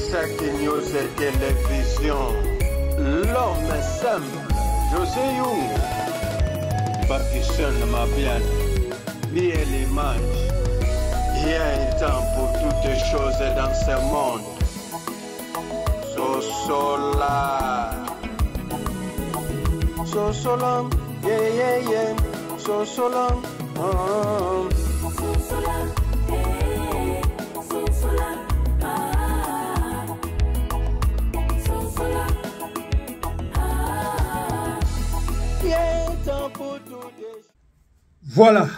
Isaac News Télévision. L'homme simple, José Young. Papison Mabian. Miel Image. Il y a un temps pour toutes choses dans ce monde. Sosola. Sosola, yeah, yeah, yeah. Sosola, oh. Sosola, eh, sosola, ah. Sosola, ah. Il y a un temps pour toutes Voilà.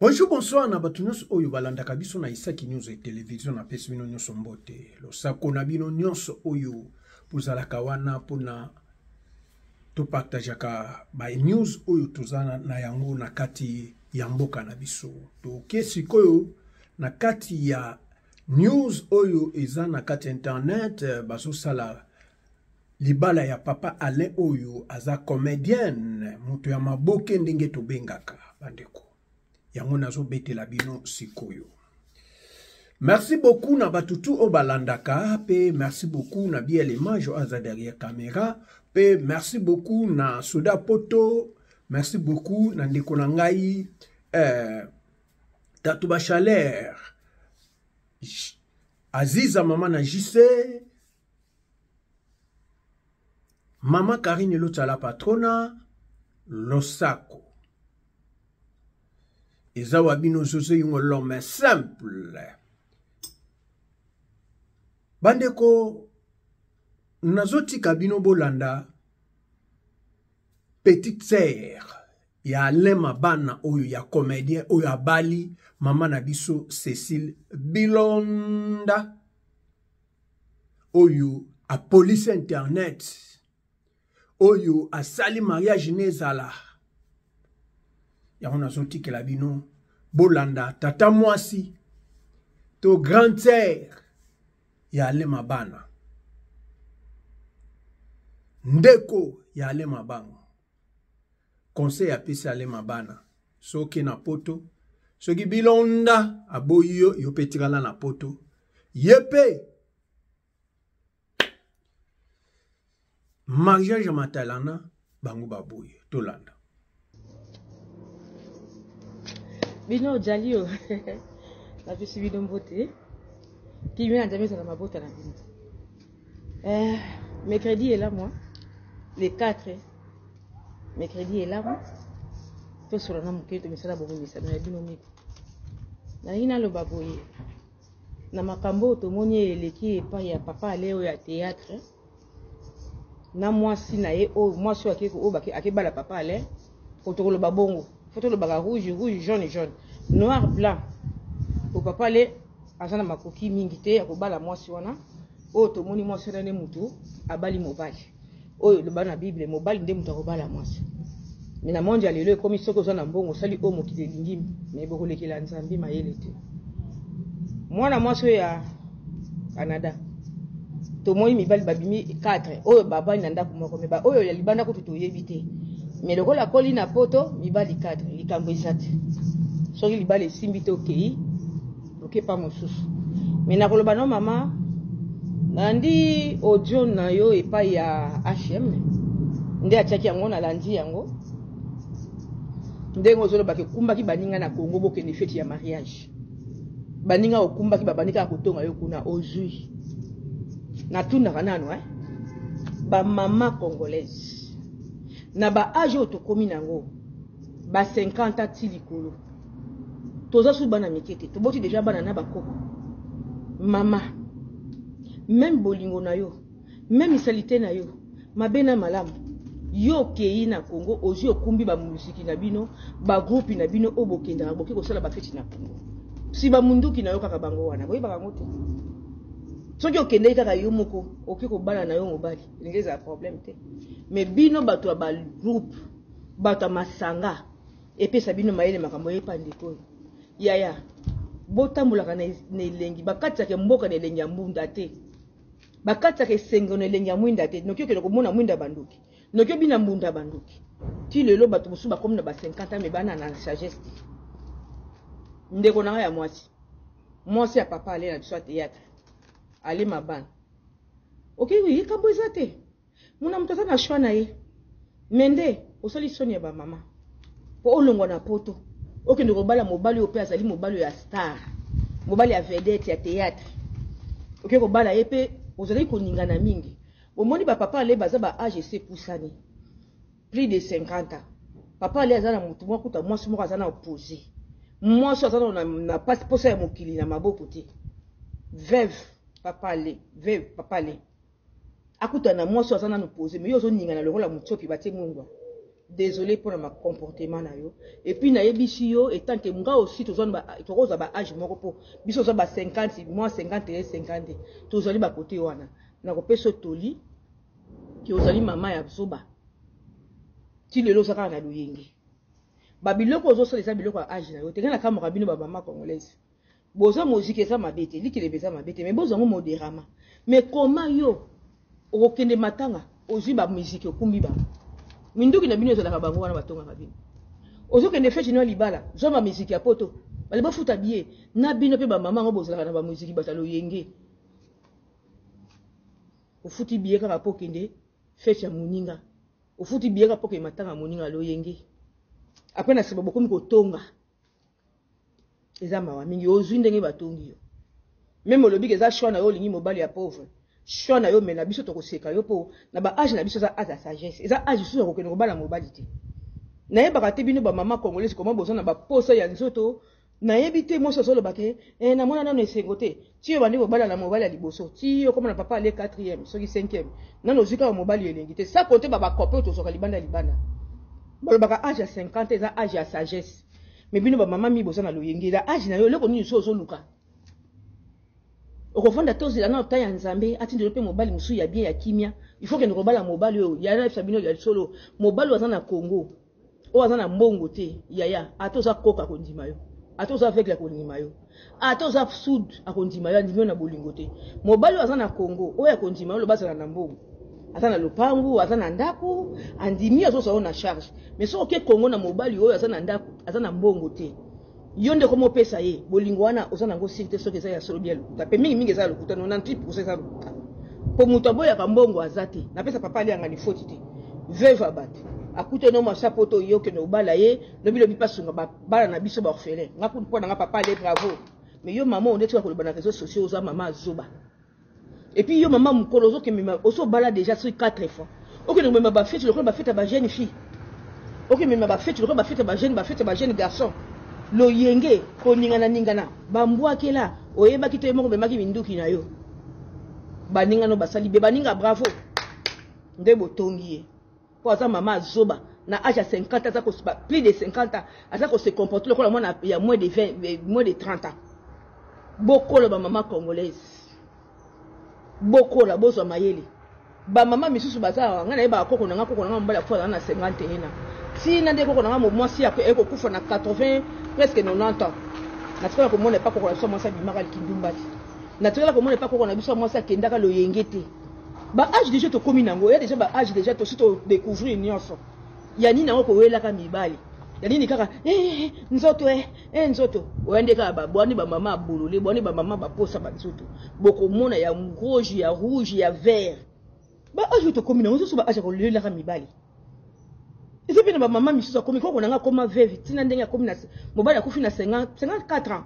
Bonjour, bonsoir na bato nyonso oyo balandaka biso na Isaki News et Television. Napesi bino nyonso mbote, losako na bino nyonso oyo bozalaka wana mpona topartageaka ba news oyo toza na yango na kati ya mboka na biso. Toke sikoyo na kati ya news oyo eza na kati ya internet. Bazosala libala ya papa Alain oyo aza comedienne, moto ya maboke ndenge tobengaka bandeko. Yango nazobetela bino sikoyo. Merci beaucoup na bato tu oyo balandaka, pe merci beaucoup na Biel Image oyo aza derrière caméra, pe merci beaucoup na Soda Poto, merci beaucoup na ndeko na ngai Tatu Bachaleur, Aziza mama na JC, mama Karine Lotala patrona losako. Eza wa bino José Yungo, l'homme simple. Bandeko, nazotika bino bolanda petite sœur ya Alain Mabana oyo ya comédien oyo abali mama na biso Cécile Bilonda oyo apolisi internet, oyo asali mariage nezala. Yango nazotikela bino bolanda tata mwasi to grande sœur ya Alain Mabana, ndeko ya Alain Mabana. Conseil apesi Alain Mabana, soki na poto, soki bilonda aboyi yo, yo pe tikala na poto. Ye pe mariage ya matalana bango baboyi. Tolanda. Bino ojali yo napesi bino mbote, kimia na Nzambe ezala mabota na bino. Mercredi est là, moi le 4 mercredi est là, moi tosola na moke tomisala bokomisano ya bino miko. Nalingi naloba boye na makambo oyo tomoni eleki epai ya papa Ale oyo ya théâtre na mwasi na ye oyo mwasi oyo oyo akebala papa Ale. Po tokoloba bongo, fo tolobaka rouge rouge, jaune jaune, noir blanc. Po papa Ale aza na makoki mingi te ya kobala mwasi wana oyo tomoni. Mwasi wana nde mutu abali mobali oyo eloba na Bible, mobali nde mutu akobala mwasi. Me na monde ya lelo ekomi soki oza na mbongo, osali oyo mokili elingi, me bokolekela Nzambe mayele te. Mwana mwasi oyo ya Canada, tomoni mibali babimi 4 oyo babali na ndako moko, me baoyo ya libanda kutu toyebi te. Me lokola akoli na poto, mibali 4, likambo eza te. Soki libala esimbi te, okei okepa mosusu. Me nakoloba no mama, nalandi audio na yo epai ya HM nde atiaki yango, nalandi yango ndenge ozolobaka ekumbaki baninga na Congo, bokende feti ya mariage, baninga okumbaki babandi kaka kotonga yo kuna ozwi. Natunaka nano bamama congolaise na ba age oyo tokomi nango, ba 50 ti likolo, toza su bana mike te, toboti deja bana na bakoko. Mama, même bolingo na yo, même salite na yo, mabe na malamu, yo okei na Congo, ozwi okumbi bamuziki na bino, bagroupe na bino oyo bokendaka, boke kosala bafeti na Congo, si bamunduki na yo kaka bango wana boyebaka yango te. Soki okendeki kaka yo moko, oke kobala na yo mobali, elingi ezala problème te. Mais bino bato ya bagroupe, bato ya masanga, epesa bino mayele makambo oyepa. Ndeko oyo yaya, botambolaka na elengi, bakatisaka mboka na elengi ya mbunda te, bakatisaka esengo na elengi ya mwinda te. Noki okende komona mwinda bandoki, noki obina mbunda bandoki. Ti lelo bato mosusu bakomi na ba 50 ans, me bana na sagesse te. Ndeko na ngai ya mwasi, mwasi ya papa Ale na biso ya théâtre. Ale mabana. Oke likambo eza te. Muna moto aza na choix na ye. Mais nde osali soni ya ba mama. Po olongwa na poto. Okende kobala mobali oyo pe azali mobali oyo ya star. Mobali ya vedette ya theatre. Oke kobala ye pe ozalaki koningana mingi. Bomoni ba papa ale baza ba age esi epusani. Plus de 50 ans. Papa ale aza na mutu moko kuta mwasi moko aza na opposé. Mwasi aza na na pasi posa ya mokili na maboko te. Veuve papa ale, veuve papa ale. Akutana na mwasi aza nanu pose mais yo ozo ningana lokola mutsopi batie mungwa. Desole pona ma comportement na yo. Et puis nayebisi yo etant que nga aussi toza ba tokozwa ba age moko po biso toza ba 50 moi 51 52 tozali ba kote wana. Nakopesa yo toli ke ozali mama ya zoba. Ti lelo oza kaka na loyenge. Ba biloko ozosala eza biloko ya age na yo te. Nga nakamwaka bino ba mama congolaise. Boza moziki eza mabe te, likelebe eza mabe te, mais bozwa yango moderama. Mais comment yo okokende matanga ozwi ba miziki okumbi bango? Minduki na bino ezalaka bango wana batongaka bino. Ozokende feti no ya libala, zwa ba miziki ya poto, bale bafuta billet na bino pe ba mama yango bozalaka na ba miziki bato ya loyenge. Ofuti billet kaka po okende feti ya moninga. Ofuti billet kaka po okende matanga ya moninga loyenge. Après na sima bokomi kotonga. Eza mawa mingi ozui ndenge batongi yo. Meme olobi ke eza choix na yo olingi mobali ya pauvre. Choix na yo mais na biso tokoseka yo po na ba age na biso eza age ya sagesse. Eza age lisusu ya kokende kobala mobali te. Nayebaka te bino ba mama congolaise comment boza na ba posa ya nzoto. Nayebi te mwasi azoloba ke eh, namona nano esengo te. Ti obandi kobala na mobali ya liboso, ti okoma na papa ale quatrième, soki cinquième. Nano ozui kaka mobali ya elengi te. Sans compter ba ba copains oyo tozwaka libanda libanda. Balobaka age ya 50 eza age ya sagesse. Mais bino ba mama mi boza na loyenge la age na yo eloko nini so ozoluka okovanda te ozela nano temps ya Nzambe atindelo pe mobali mosusu ya bien ya kimia. Il faut kende kobala mobali oyo ya na bino ya solo mobali oyo aza na Congo oyo aza na mbongo te yaya ata oza koka akondima yo ata oza aveugle akondima yo ata oza soud akondima yo andimi yo na bolingo te. Mobali oyo aza na Congo oyo akondima yo loba azala na mbongo aza na lopangu aza na ndako andimi azozwa yo na charge. Mais soki oke Congo na mobali oyo aza na ndako aza na mbongo te yo nde komo opesa ye bolingo wana oza nango siri te soki eza ya solo bia lokuta pe mingi mingi eza ya lokuta 98% eza lokuta po moto aboyaka mbongo aza te. Napesa papa alianga ni foti te veuve ya bato akutani yo mwasi ya poto yo okende obala ye lobi lobi pasunga bana na biso ba orphelin nga kutu mpo na nga papa ale bravo. Mais yo mama oyo nde tika koloba na réseaux sociaux oza mama zoba. Et puis yo mama mukolo ozo kemema oso bala déjà soki 4 fois. Okende komema ba fete lokola ba fete ya ba jeune fille. Okende mema ba fete lokola ba fete ya ba jeune ba fete ya ba jeune garçon. Loyenge koningana ningana ba mbwakela oyebaki te yo moko omemaki minduki na yo. Baninga no basali be baninga bravo. Nde botongi ye. Po aza mama zoba na age ya 50 aza ko plus de 50 ans aza ko se comporter lokola mwana ya moins de 20 moins de 30 ans. Bokola ba mama congolaise. Bokola bozwa mayele. Ba mama misusu baza awa nga nayebaka koko na nga koko na nga mobali akufa na 51 ans. Tina nde koko na nga mwasi aye kokufa na 80 presque 90 ans. Natikala komona epa koko na biso mwasi abimaka likindumba te. Natikala komona epa koko na biso mwasi akendaka loyenge te. Ba age dejà tokomi nango ya dejà ba age dejà tosi to découvrir nyonso. Ya nini yango kowelaka mibali? Ya nini kaka eh, nzoto eh, eh nzoto. Oya nde kaka ba bwani ba mama bolole, bwani ba mama ba posa ba nzoto. Bokomona ya rouge, ya rouge, ya vert. Ba age tokomi nango nzoso ba age kolelaka mibali. Eza pe na ba mama misusu akomi koko nanga akoma veuve tina ndenge akomi na mobali akufi na 50 54 ans.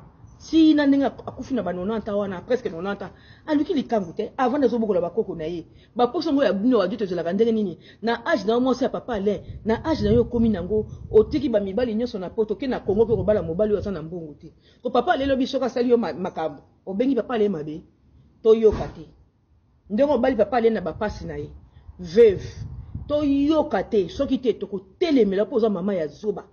Tina ndenge akufi na ba 90 ans wana presque 90 ans. Aluki likangu te avant azobokola ba koko na ye. Ba poso ngo ya bino adulte ezalaka ndenge nini? Na age na yo mwasi ya papa Alain, na age na yo okomi nango otiki ba mibali nyonso na poto ke na Congo ke kobala mobali oyo aza na mbongo te. Ko papa Alain lobi soki asali yo makambo, obengi papa Alain mabe? Toyoka te. Ndenge obali papa Alain na ba pasi na ye. Veuve. Toyoka te, soki te tokotelemela po oza mama ya zoba.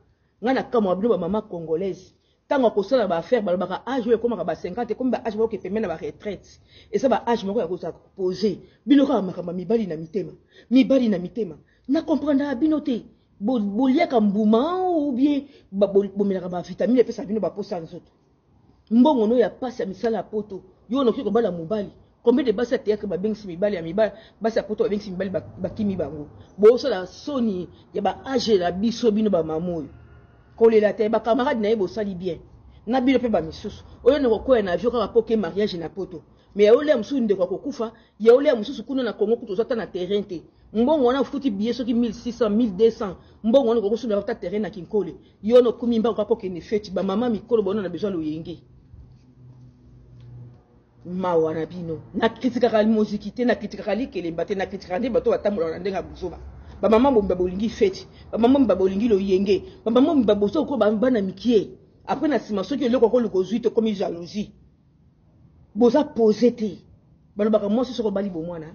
Nga na kamwa bino ba mama congolaise. Tango akosala ba affaire balobaka age oyo ekomaka ba 50 ekomi ba age moko pembeni na ba retraite. Eza ba age moko ya kozala pose. Bino kaka makambo ya mibali na mitema. Mibali na mitema. Na comprendre bino te. Boliaka mbuma ou bien bomelaka ba vitamine epesaka bino ba posa nzoto. Mbongo no ya pasi ya misala ya poto. Yo onoki kobala mobali. Combien de basi ya théâtre babengisi mibali ya mibali, basi ya poto babengisi mibali bakimi bango. Bosala soni ya ba age na biso bino ba mama oyo. Kolela te ba camarade na ye bosali bien. Na bino pe ba misusu. Oyo noko koya na avion kaka po ke mariage na poto. Mais ya yo mosusu ndeko akokufa, ya yo mosusu kuna na Congo kutu oza ata na terrain te. Mbongo wana ofuti billet soki 1600, 1200, mbongo wana okoki kosomba ata terrain na Kinkole. Yo na okumi mbango kaka okende feti, ba mama mikolo bona na besoin loyenge. Mawa na bino. Na kritikaka moziki te, na kritikaka likelemba te, na kritikaka nde bato batambolaka na ndenge ya buzoba. Ba mama bomba bolingi feti, ba mama bomba bolingi loyenge, ba mama bomba bozo ko bana mikie. Après na sima soki eloko okoluka ozwi te okomi jalousie. Boza pose te. Balobaka mwasi soki obali bomwana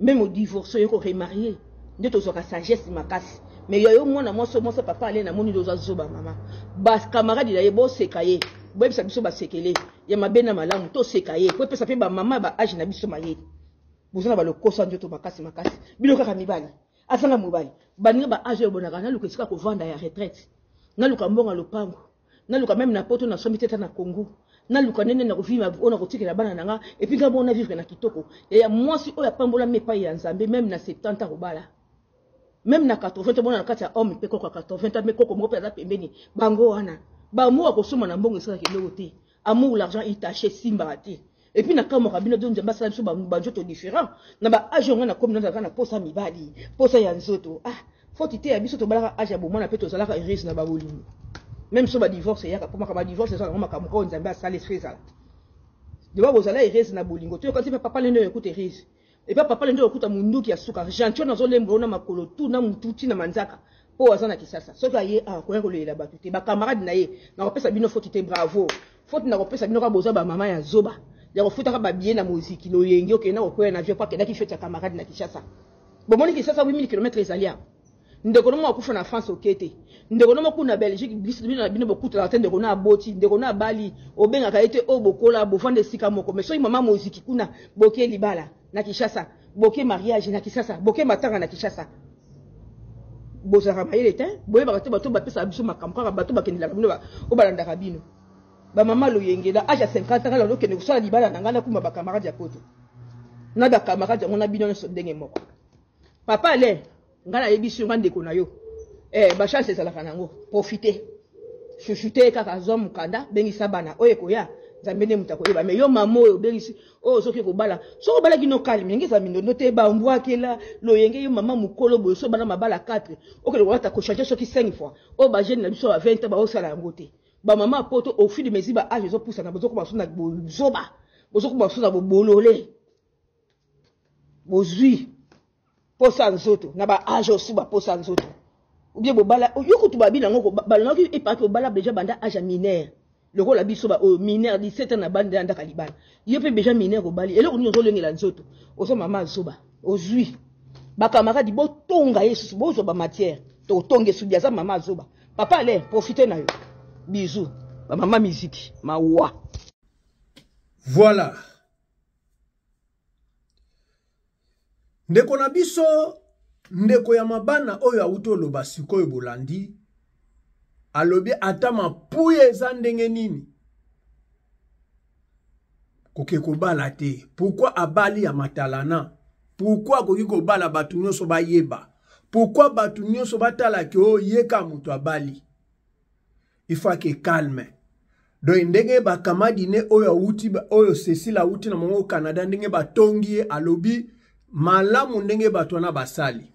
meme odivorce oye ko remarier nde tozwaka sagesse makasi. Mais ya yo mwana mwasi mwasi papa ale namoni nde oza zoba mama. Ba camarade na ye boseka ye, boyebisa biso basekele ya mabe na malamu toseka ye po epesa mpe ba mama ba age na biso mayele. Boza na balokosa nzoto makasi makasi bino kaka mibali azanga mobali baninga ba age oyo bonaka naluka esika kovanda ya retraite, naluka mbongo ya lopango, naluka meme na poto nasombi te ata na Congo, naluka ndenge na kovivre oyo nakotikela bana na nga et puis nga bona vivre na kitoko. Ya mwasi oyo apambolami epai ya Nzambe meme na 70 ans kobala, meme na 80 bona na kati ya homme mpe koko ya 80 ans mpe koko moko mpe aza pembeni bango wana bamour akosomba na mbongo esalaka eloko te. Amour l'argent itaché simbaka te. Et puis na kamwaka bino nzambe asala biso banzoto différent na ba age nga na komi nazalaka na posa mibali posa ya nzoto. Ah, faute te ya biso tobalaka age ya bomwana mpe tozalaka heureuse na babolingo. Même so ba divorce eyaka po makambo ya divorce eza nango makambo oyo nzambe asala esprit ezala dewa bozala heureuse na bolingo. Toyoka ti papa lendo ekuta heureuse epa papa lendo okuta munduki ya suka gentil nazolembola na makolo tu na mutu ti na manzaka po aza na Kisasa. Soki aye akoya kolelela bato te, ba camarade na ye nakopesa bino faute te, bravo. Faute nakopesa bino kaka boza ba mama ya zoba ya kofutaka ba billet na moziki loyenge okende kokwea na avion po akendaki fete ya camarade na Kinshasa. Bomoni Kinshasa 8000 km ezali awa. Ndeko no moko akufa na France oke te, ndeko no moko na Belgique biso bino na bino bokutanaka te, ndeko no aboti, ndeko no abali obengaka ye te, oyo bokola bovanda esika moko. Mais soki mama moziki kuna boke libala na Kinshasa, boke mariage na Kinshasa, boke matanga na Kinshasa, bozalaka mayele te, boyebaka te bato bapesaka biso makambo kaka bato bakendelaka bino oyo balandaka bino. Ba mama loyenge na age ya 50 ans nalokende kosala libala na ngai nakuma ba camarade ya poto na ba camarade yango na bino nyonso ndenge moko. Papa Alain, ngai nayebisi yo ngai ndeko na yo ba chance ezalaka nango, profite chouchoute kaka, zwa mokanda, bengisa bana oyo ekoya nzambe nde moto akoyeba. Mais yo mama oyo obengisi oyo soki kobala, soki obalaki no calme ndenge eza mindondo te, bambwakela loyenge. Yo mama mokolo boye so obala mabala 4 okende kolata kochange soki 5 fois oyo ba jeune na biso ya 20 ans baosala yango te. Ba mama poto au fil de mesure ba age ezopusana, bozokoma so na bozoba, bozokoma so na bobolole, bozwi posa nzoto na ba age osu ba posa nzoto ou bien bobala yo kutu babi nango balongaki epaki obala deja banda age ya mineur lokola biso ba oyo mineur 17 ans na banda ya ndaka libala yo pe deja mineur obali eloko nini ozolengela nzoto ozo mama azoba ozwi ba camarade botonga ye susu bozwa ba matière totonga esubi aza mama azoba. Papa Alain, profitez na yo. Bisous. Ba mama musique mawa. Voilà. Ndeko na biso, ndeko ya mabana oyo auti oloba sikoyo bolandi, alobi ata mapuya eza ndenge nini koke kobala te. Pourquoi abali ya matalana? Pourquoi akoki kobala bato nyonso bayeba? Pourquoi bato nyonso batalaki oyo yeka moto abali? Il faut ake calme. Donc ndenge bakamadi ne oyo awuti, oyo Cécile awuti na mongo Canada, ndenge batongi ye alobi malamu ndenge bato wana basali.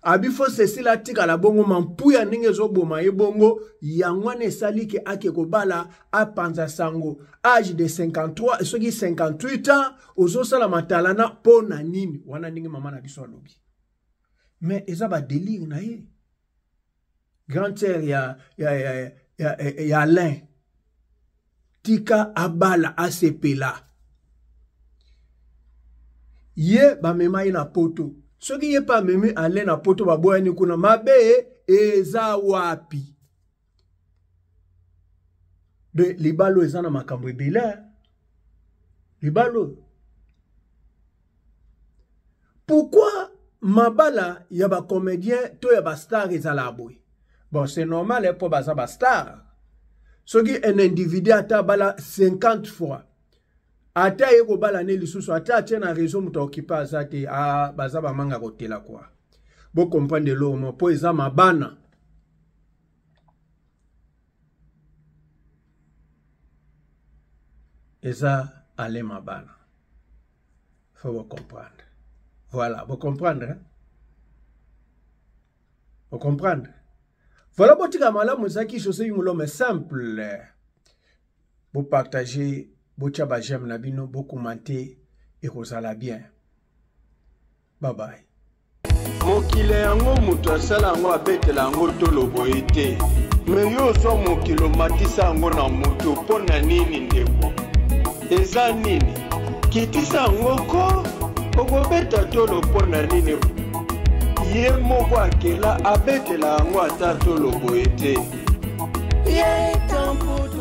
Abi fo Cécile atikala bongo mampuya ndenge ezoboma ye bongo, yango wana esali ke ake kobala apanza sango age de 53 soki 58 ans ozosala matalana mpo na nini? Wana ndenge mama na biso alobi. Mais eza ba délire na ye. Grande sœur ya Alain tika abala asepela ye bamema ye na poto. Soki ye pe amemi Alain na poto baboyani kuna mabe eza wapi? De libalo eza na makambo ebele. Libalo. Pourquoi mabala ya ba comédien to ya ba star ezala boye? Bon, c'est normal hein, po baza ba star. Soki un individu ata bala 50 fois, ata ye kobala ne lisusu, ata atie na réseau moto aokipe aza te, ah, baza ba manga kotela quoi. Bo comprendre eloko moko, po eza mabana. Eza Alain Mabana. Faut vous comprendre. Voilà, vous comprendre. Hein? Vous comprendre. Voilà, botika malamu ezalaki José Yungu l'homme simple. Vous partagez, botia ba j'aime na bino, bo commenter ekozala bien. Bye bye. Mokili yango moto asala yango abetela yango tolo boye te me yo ozwa mokili omatisa yango na moto mpo na nini ndeko eza nini kitisa yango ko okobeta tolo mpo na nini ye moko akela abetela yango ata tolo boye te. Ye tampo.